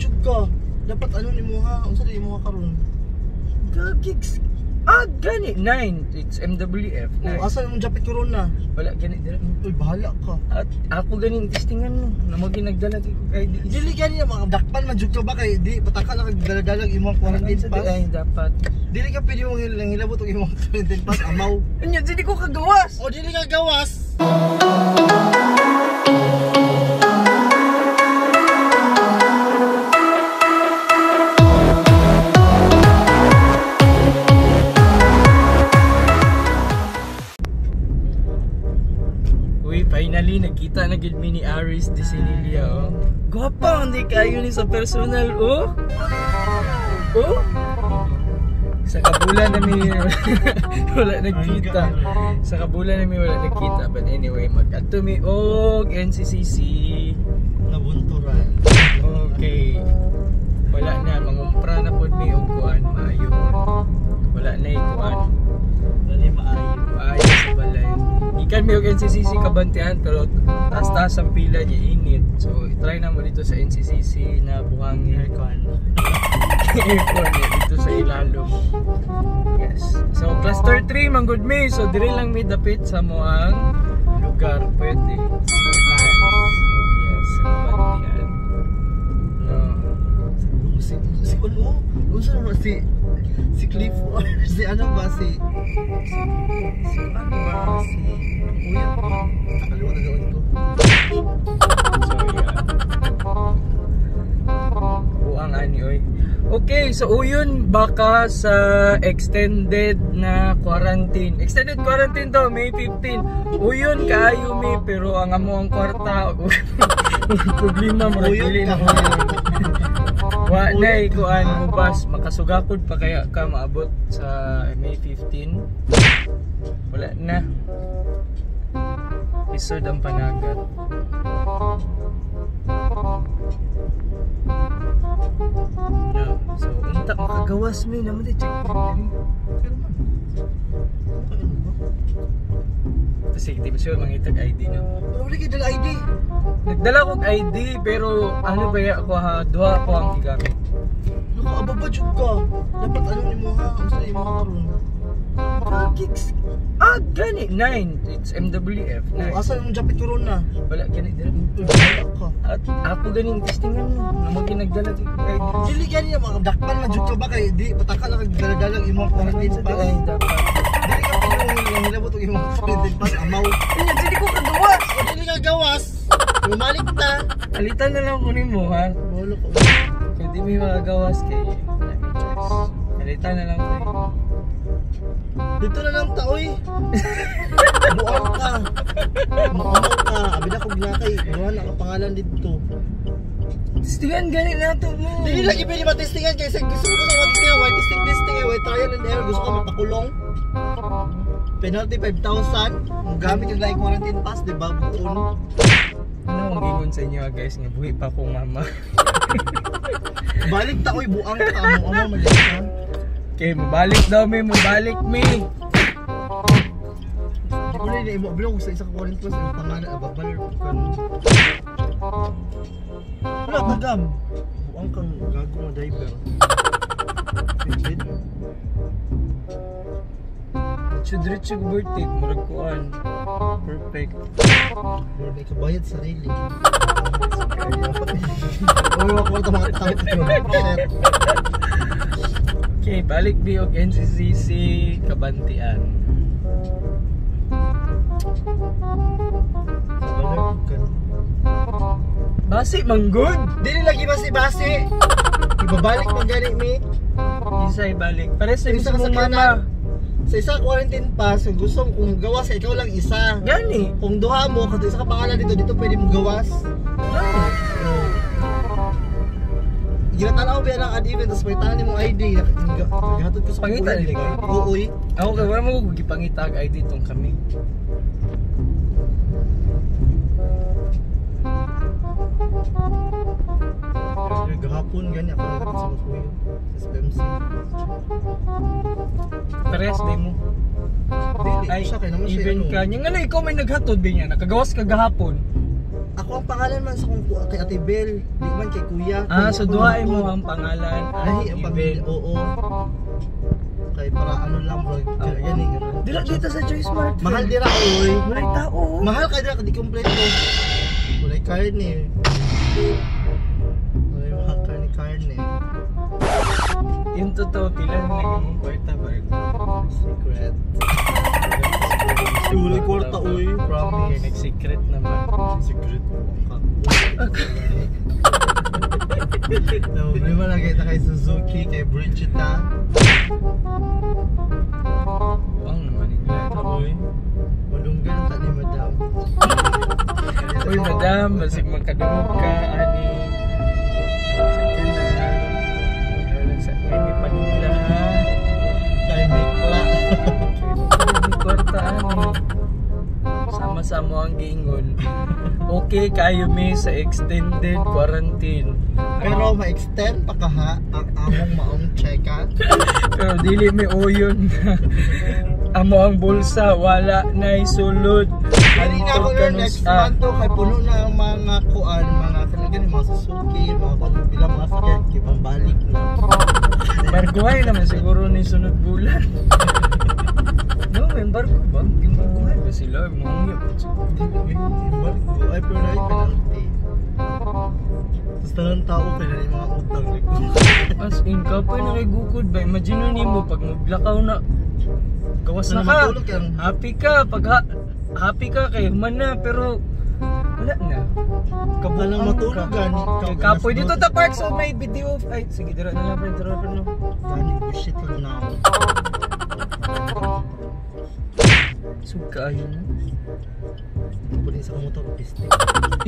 jud ka. Dapat ano nimo ha? Unsa di mo karon? Gagigs. Ah, gani 9. It's MWF 9. Oh, asa imong japit corona? Wala gani dira. Uy, bahala ka. At ako ganing testingan no. Na mo ginagdala kay kog ID. Dili gani mga dakpan man jud ka ba kay di pataka lang kag dala-dalag imong quarantine Sa pass. di ay dapat. Dili ka pwede mong hilabot og imong quarantine pass amaw. Anya dili ko kagawas. O dili ka gawas. Uy, finally nagkita na gid mi ni Aris de Sinilia, oh. Gwapa hindi kayo ni sa personal, oh. Oh. Sa kabulan na mi wala nagkita. Sa kabulan na mi wala nagkita. But anyway, mag-adto mi og NCCC. Nabunturan. Okay. Wala na mangumpra na pod mi og kuan maayo. Wala na kuan. Dali maayo. Maayo sa balay. Gikan mi og NCCC Kabantian pero taas-taas ang pila niya init. So i-try na mo dito sa NCCC na buhangin. Aircon. Aircon eh, dito sa ilalom. Yes. So cluster 3 man gud mi. So diri lang mi dapit sa moang lugar pwede. Yes, sa Kabantian. No. Si ano? Unsa naman si Clifford, si ano ba si si si ano ba si Kuya ko. Nakalimutan doon ko. So yeah. Buang ani oy. Okay, so uyon baka sa extended na quarantine. Extended quarantine to May 15. Uyon kaayo mi pero ang amo ang kwarta problema mo Uyon dili na ka. uyon. Wa na kuan mo bas makasugakod pa kaya ka maabot sa May 15. Wala na. Isod ang panagat. No. So, unta makagawas mi naman di check diri. Pero man. Ano ba? Kasi di ba sure mangitag ID no. Pero wala kay dala ID. Nagdala kog ID pero ano ba ya ako ha, duha ko ang gigamit. Naka ababa jud ka. Dapat ano nimo ha? Unsa nimo karon? Gagigs. Ah, gani 9. It's MWF 9. Oh, asa imong japit corona? Wala gani dira. Uy, bahala ka. At ako ganing testingan no. Na mo ginagdala kay kog ID. Dili gani mga dakpan man jud ka ba kay di pataka lang kag dala-dalag imong quarantine Sa di pass. ay dapat. Dili ka pwede mong hilabot og imong quarantine pass amaw. Anya dili ko kagawas. O dili ka gawas. Bumalik ta. Alitan na lang ko nimo ha. Bolo ko. Kaya di mi makagawas kay wala may choice. Alitan na lang ko. Dito na lang ta oy. Buang ka. Muamaw ka. Abi na kog nakay. Wala na ka pangalan didto. Testingan gani nato mo. Dili lagi pwede matestingan kay sa gusto mo sa matestingan, why testing testing eh, why trial and error, gusto ka mapakulong. Penalty 5,000. Kung gamit yung like quarantine pass, di ba? Buon. Ano ang gingon sa inyo guys nga buhi pa akong mama. Balik ta oy, buang ka mo amo man ka. Okay, mabalik daw mi, mabalik mi. Di ko na imo bilong sa isa ka quarantine pass ang pangalan ababaler ko kan. Wala tagam. Buang kang gago nga diaper. Fidget. Diretso birthday, murag kuan. Perfect. Lord, ay kabayad sarili. Uy, wag ko mga tao. Shit. Okay, balik bi og NCCC Kabantian. Basi manggod. Dili lagi basi-basi. Ibabalik man gani mi. Isa ibalik. Pare sa Isa ka mong sa mama. kanan. Sa isa quarantine pass, kung gusto mo kung gawas ka, ikaw lang isa. Gani. Kung duha mo, kato isa ka pangalan dito, dito pwede mo gawas. Gani. Ginatanaw ba ang add event, tapos may tanan nimong ID. Naghatod ko sa Pangita kuya, nila di ba? Oo, oy. Ako kay wala mo gipangita og ID tong kami. Gahapon gani ako naghatod sa kuya sa SPMC. Parehas di mo. Dili, Ay, siya kay naman siya even ano. ka. Nya nga na ikaw may naghatod ba niya? Nakagawas ka gahapon. Ako ang pangalan man sa kong kay Ate Bel, di man kay Kuya. Ah, so duha mo ang pangalan. Lahi ang pamilya. Oo. Kay para ano lang bro, gani. Dira dito sa Choice Mart. Mahal dira oy. Walay tao. Mahal kay dira di kompleto. Walay karne. Walay mga karne-karne. Yung totoo, pila na lang imong kwarta ba? Secret. Walay kwarta oy, promise. Okay, nag-secret naman. Secret. No, may malagay na kay Suzuki, kay Bridget ha. Buang naman nila. Uy, malunggan ta ni Madam. Uy, madam, basig magkadungog ka, ani. Sa ka na. Wala sa may panigla, ha. Kay Mikla. May kwarta, ani. Sama-sama ang giingon. Okay, kayo mi sa extended quarantine. Pero ma-extend pa ka ha, ang among maong cheka. Pero dili mi uyon. Amo ang bulsa, wala na'y sulod. Kani na ako na next month to, kay puno na ang mga kuan, mga kanagani, mga Suzuki, mga kuan, bilang mga sakyan, kay pambalik na. Barguhay naman siguro ni sunod bulan. No, may barko ba? Barguhay ba sila? Mga Dili, balik ko, ay pero na penalty. Tapos tanang tao kay na yung mga utang. As in, kapoy na kay gukod ba? Imagine nimo pag maglakaw na, gawas na ka. Happy ka pag happy ka kay human na pero wala na. Kabulang matulog gani. Kapoy dito ta park so may video. Ay sige dira na lang pre, dira na. Gani bullshit lang na ako. Sug kaayo na. Pwede sa motor pistik.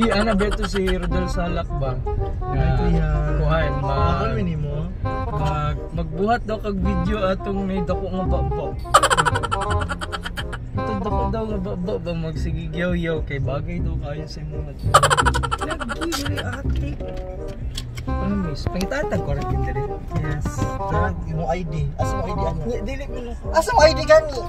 I ana beto si Rodel Salak ba? Ay kuya. Kuan ma. Ano nimo? Magbuhat daw kag video atong may dako nga baba. Ito dako daw nga baba ba magsigigyaw-yaw kay bagay daw kayo sa imong lagi ate. Promise, pangitatag ko rin diri. Yes. Tara, imong ID. Asa mo ID ano? Dili ko na. Asa mo ID gani?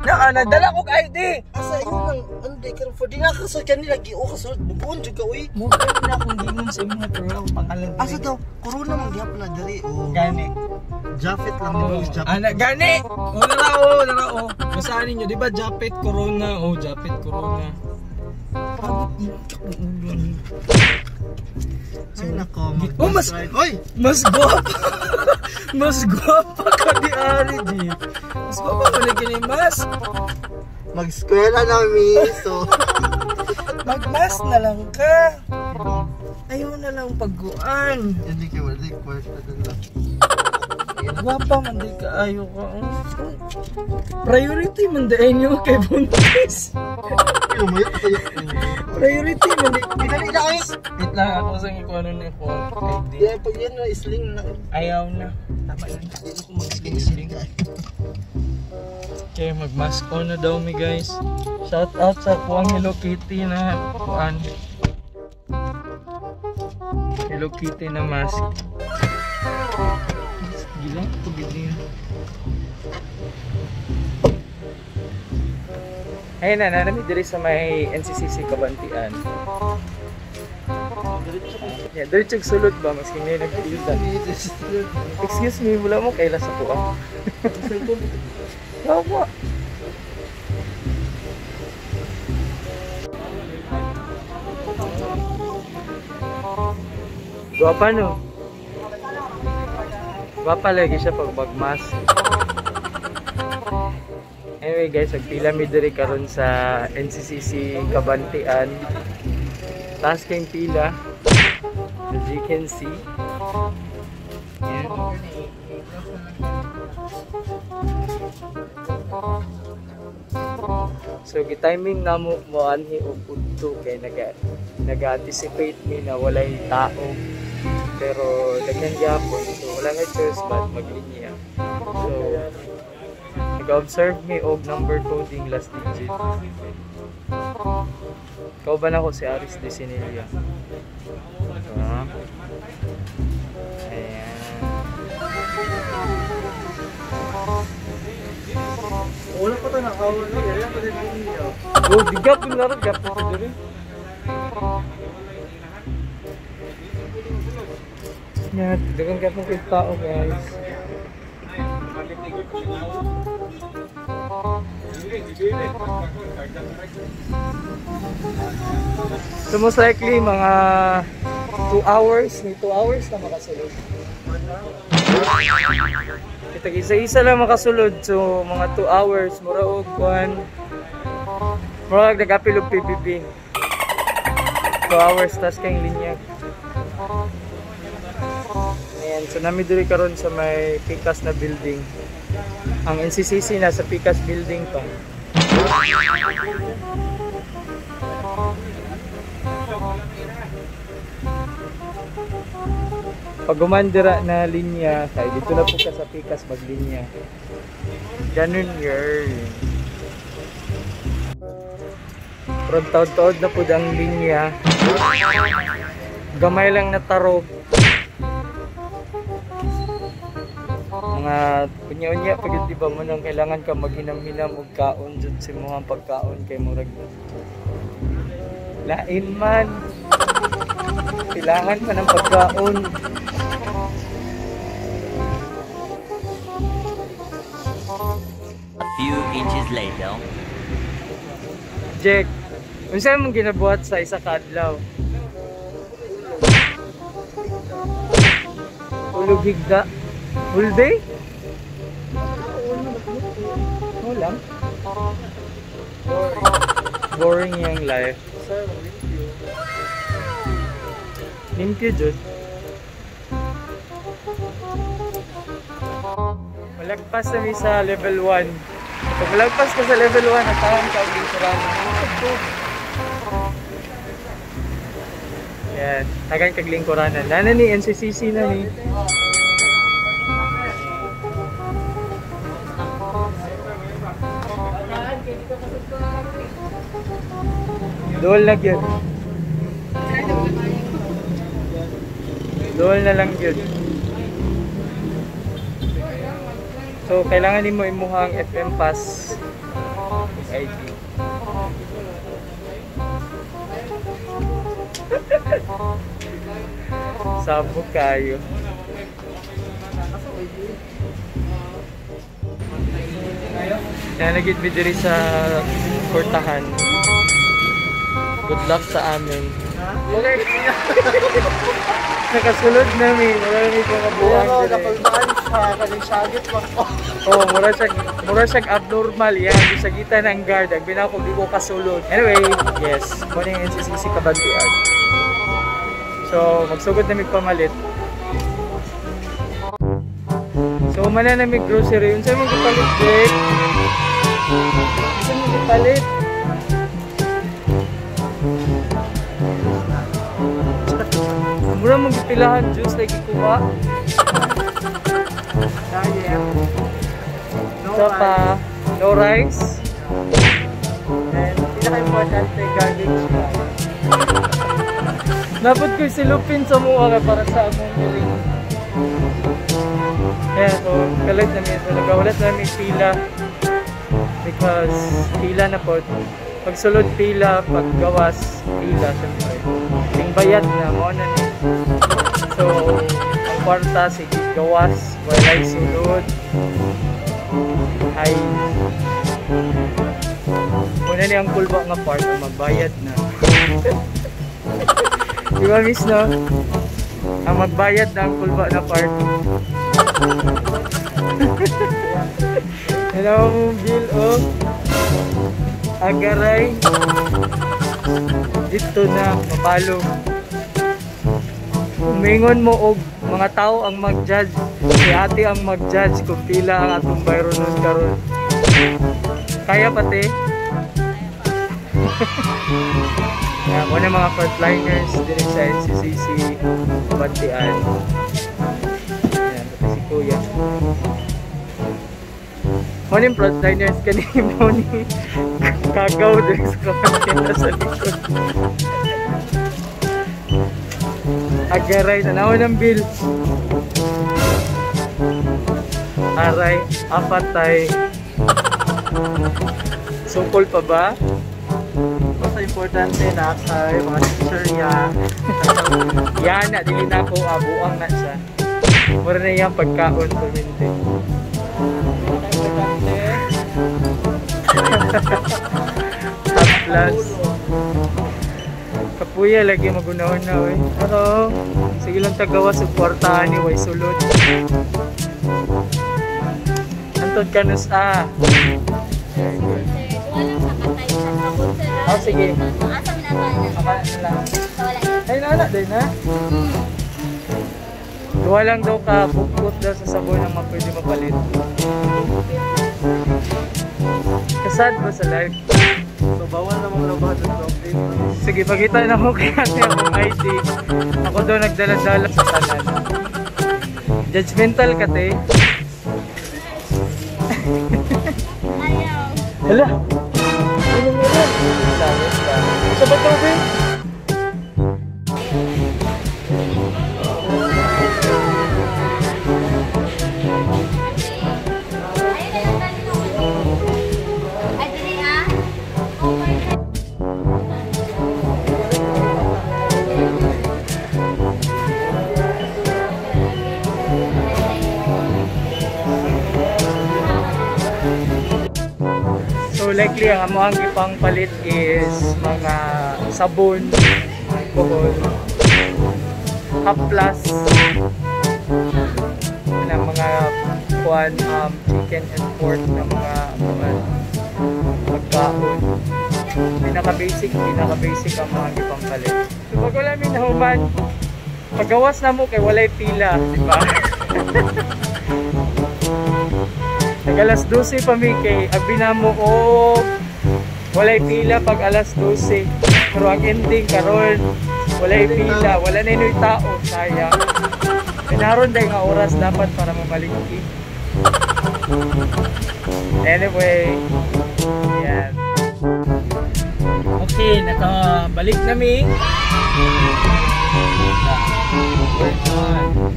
Na, nadala kog ID. Asa yun ang andi karon for di na kasud kanila gi o kasud bugon jud ka uy. Mo kay na akong gingon sa imong pero akong pangalan. Asa daw corona man gihapon na diri o. Gani. Japheth lang di ba? Japheth. Ana gani. O nara o, nara o. Basahan ninyo, di ba Japheth Corona? O Japheth Corona. Ay nako, Oh, mas Oy, mas guwapa. Mas guwapa ka di Ari G. Mas guwapa mo na kini mas. Mag-eskwela na mi. So mag-mask na lang ka. Ayaw na lang pagguan. Hindi kay wala kwarta dun lang. Guwapa man di ka ayo ka. Priority man di inyo kay buntis. Priority man di. Pinali na ay. Wait lang ako sa ikuano na ko ID. Yeah, pag yan na isling na. Ayaw na. Tama na. Hindi ko mag-sling-sling. Okay, mag-mask on na daw mi guys. Shout out sa kuang Hello Kitty na kuan. Hello Kitty na mask. Gila, tubig niya. Ayun na, nanami diri sa may NCCC Kabantian. Yeah, diretso sulod ba maski ngayon nagpilda. Excuse me, wala mo kaila sa kuha. Yawa. Guwapa no? Guwapa lagi siya pag magmask. Anyway guys, nagpila mi diri karon sa NCCC Kabantian. Taas kayong pila. As you can see. Yan. So gi-timing namo mo anhi og udto kay naga-anticipate mi na walay tao. Pero daghan gyapon, so wala na choice but maglinya. So nag-observe mi og number coding last digit. Kauban ako si Aris de Sinilla. Ayan. Wala pa to nakawala. Wala pa din ninyo. Oh, di gapon na rin, gapon sa diri. Yan, dagan ka pong tao, guys. So most likely mga 2 hours, may 2 hours na makasulod. Kita isa-isa lang makasulod, so mga 2 hours mura og kuan. Mura og nag-apil og PBB. 2 hours tas kang linya. Ayan, so nami diri karon sa may Pikas na building. Ang NCCC nasa Pikas building pa. Pag gumandira na linya, kay dito na po ka sa Pikas maglinya. Ganun yun. Pero taod-taod na po ang linya. Gamay lang na tarog. Mga unya-unya pag di ba mo nang kailangan ka maghinam-hinam og kaon jud sa imong pagkaon kay murag lain man. Kailangan pa ng pagkaon. Few inches later. Jack, unsa imong ginabuhat sa isa ka adlaw? Tulog higda. Full day? Wala. Boring yung life. Limpyo jud. Malagpas na mi sa level 1. Pag malagpas ka sa level 1, natahan ka og lingkuranan. Yan, tagan kag lingkuranan. Nana ni NCCC na ni. Dool na gyud. Dool na lang gyud. So kailangan nimo imuhang FM pass ID. Sabog kayo. Nanagit mi diri sa portahan. Good luck sa amin. Okay. Nakasulod nami, wala nami pang kabuang Pero dire. napalmaan siya, kaning syagit man ko. Oh, mura siya abnormal yan. Di siya kita ng guard. Ang binako di ko kasulod. Anyway, yes, mo ning NCCC Cabantian. So, magsugod nami pamalit. So, umana nami grocery. Unsa imong gipalit, Jake? Unsa imong gipalit? Mura mong gipilahan juice like ikuha. Diet. No So pa, rice. No rice. And pinaka-importante, garbage bag. Dapat ko silupin sa mua kay para sa among hiling. Yeah, so kalit na mi. So nagawalat na mi pila because pila na po. Pagsulod pila, paggawas pila syempre. Yung bayad na mo na ni. So ang kwarta sige gawas, walay sulod. Ay muna ni ang kulba nga part ang magbayad na. Di ba miss no? Ang magbayad na ang kulba na part. Hello bill oh. Agaray. Dito na mapalo. Umingon mo og mga tao ang mag-judge. Si ate ang mag-judge kung pila ang atong bayronon karon. Kaya pati. Kaya mo na mga frontliners diri sa NCCC Cabantian. Ayan, pati si Kuya. Mo ni frontliners kani mo ni kagaw diri sa Cabantian sa likod. Agaray, tanaw ng bill. Aray, apatay. Sukol pa ba? Basta importante na kay mga chichirya. Yan na, dili na ako abuang na siya. Mura na iyang pagkaon permente. Plus. Kapuya lagi magunahon na oy. Pero sige lang tagawa suportahan ni way sulod. Antod kanus ah. Very good. Oh, sige. Ay, nana din ha. Duha lang daw ka bukot daw sa sabon ang pwede mapalit. Kasad ba sa life? So bawal namang labahan ng problem. Sige, pakita na ako kay ate akong ID. Ako daw nagdala-dala sa tanan. Judgmental ka, te. Ayaw. Hala! Ano meron? Langit ka. Sa ba ito, be? Ay, dili ah. Oh my God. So likely ang among ipang palit is mga sabon, alcohol, haplas, na mga kuan, chicken and pork na mga kuan, pagkaon. Pinaka-basic ang mga ipang palit. So pag wala mi nahuman, paggawas na mo kay walay pila, di ba? Nag alas 12 pa mi kay abi na mo og walay pila pag alas 12. Pero ang ending karon walay pila, wala na inoy tao, sayang. Pinaron dahil nga oras dapat para mamalingki. Anyway, yan. Okay, nakabalik na mi. We're done.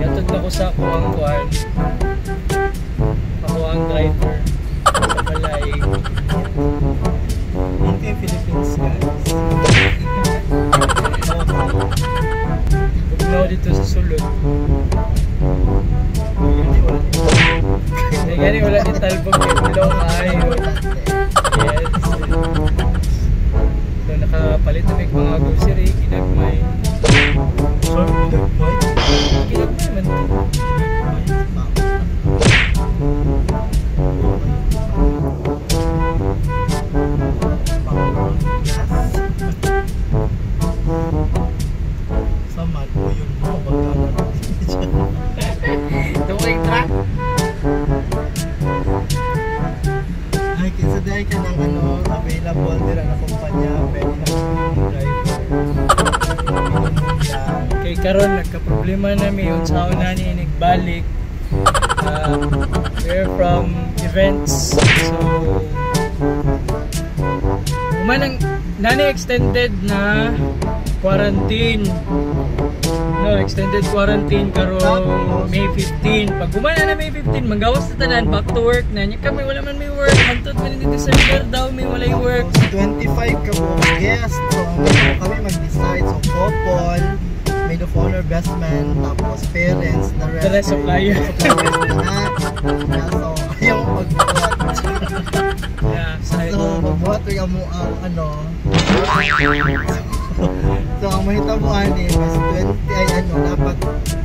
Yatod na ko sa kuwang kuwan. Ako ang driver sa balay. Dito yung Philippines, guys. Bugnaw dito sa sulod. Hindi gani wala ni talbog kay Bulong maayo. Yes. So nakapalit na may mga grocery, ginagmay. Sorry, ginagmay? Ginagmay man to. Sama po yun mo, pagkana. Tuwing truck. Ay, kinsa dahil ka ng ano, available dira na kumpanya, pwede na yung driver. Kay karon nagka-problema na mi unsaon na ni nagbalik. We're from events. So human ang nani extended na quarantine. No, extended quarantine karong May 15. Pag humana na May 15, manggawas na tanan, back to work na. Nya kami wala man may work. Hantod man dito sa lugar daw may walay work. 25 ka buong guest. So, kami mag-decide. So, couple, maid of honor, best man, tapos parents, the rest. The rest supplier. Suppliers na. Yeah, so, ayaw magbuhat. Yeah, so, magbuhat rin mo ang ano. So, ang mahitabo ani, mas 20, ay ano, dapat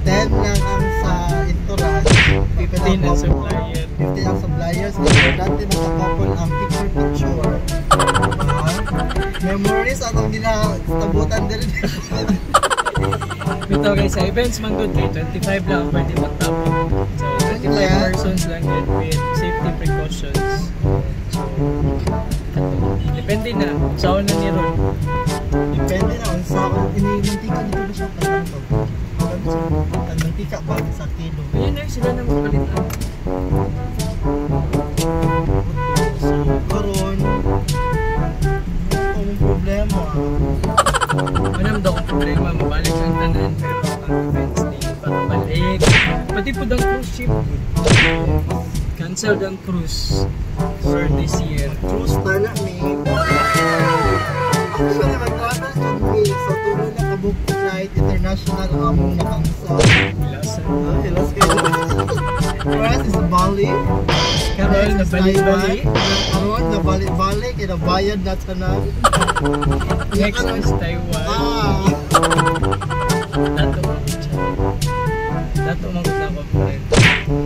10 lang ang sa entourage. 15 ang supplier. 15 ang suppliers. Importante magka-couple ang picture-picture. Memories atong ginatabutan din. Bitaw guys, sa events man good kay 25 lang ang pwede magtapon. So 25 Yeah. persons lang yun with safety precautions. So kato. Depende na saan na ni Ron. Depende na kung saan. Ini mantika dito ba siya? Mantika ba sa kilo? Ayun na sila nang makalit ah. So karon ang problema. Wala daw akong problema, mabalik ang tanan pero ang events di pa balik. Pati po ang cruise ship. Cancelled ang cruise for this year. Cruise na na mi. International ang among nakamsa. Ilasan. Okay, let's go. First is Bali. Karon Next is nabali-bali. Taiwan. Karon nabali-bali kay nabayad na tanan. Next is Taiwan. Ah. Dato man gud siya. Dato man gud na ako, friend.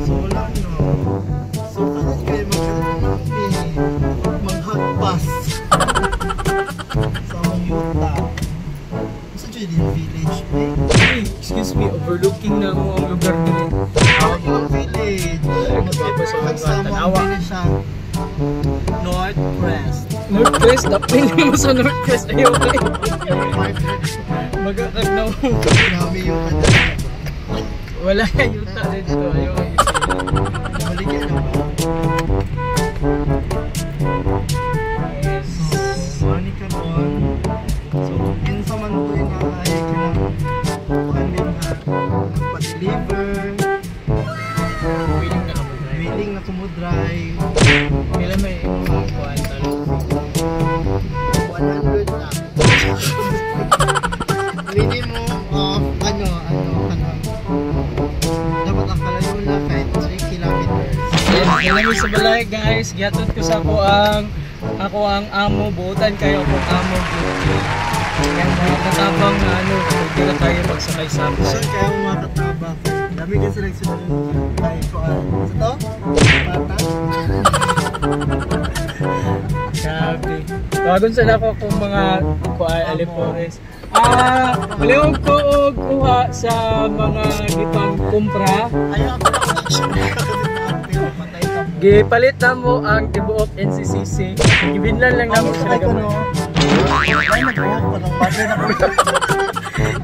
So wala no. So karon kay maghagpas sa among yuta. Sa dyan yung village, eh? Uy, excuse me, overlooking na mo ang lugar diri. Ang yung village. Kapapa sa mga Magsama ang tanawa. village siya. North Crest. North Crest, dapil mo sa North Crest. Ayaw kay. Magkakagnaw. Grabe yung ano. Wala ka yuta dito. Ayaw kay. Baligyan na ba? Yes. So, money ka ron. So, kung kinsa man to yung ay kanang kuan din ha, magpa-deliver, Willing na ka mag-drive. Willing na kumo-drive, Kailan may mga kuan talo? 100 na. Minimum of ano, dapat ang kalayo na kahit 3 kilometers. Kailan sa balay, guys, gihatod ko sa ako ang amo, buotan kayo akong amo beauty. Yan mga katabang na ano, pwede na tayo magsakay-sakay. So, kaya mo mga kataba. Dami kasi sila nagsunod kay kuan. Sa to? Bata? Grabe. Tawagon sana ako kung mga kuan alipores. Ah, palihog ko og kuha sa mga gipang kumpra. Ayaw ako na patay ka mo. Gipalit na mo ang tibuok NCCC. Gibinlan lang namo sila Ay, ko gamay. no. Ay, nag-walk pa ng bagay na ko.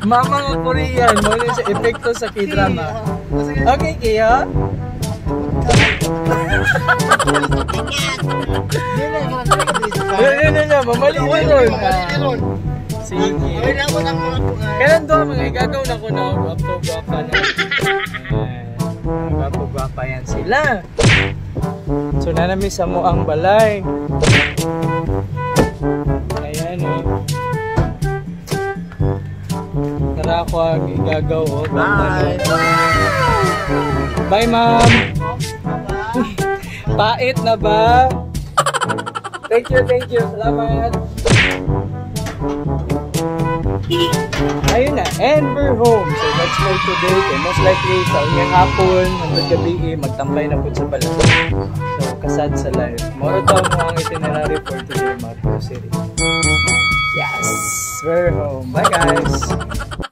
Mama nga Korean, mo na sa epekto sa K-drama. Okay, Kia? No, no, no, no, mamali na ron. Ron. Sige. Ay, na ako ng mga kuan. Kailan doon mga igagaw na ko na gwapo gwapa na. Ayan. Gwapo gwapa yan sila. So nanami sa mo ang balay. Ayan oh. Tara ako ang igagaw oh. Bye. Bye, ma'am. Pait na ba? Thank you, thank you. Salamat. Ayun na, and we're home. So that's for today. Kaya most likely sa unyang hapon, hanggang gabi, eh, magtambay na po sa balay. So, kasad sa life. Moro to mo ang itinerary for today, mga grocery. Yes! We're home. Bye, guys!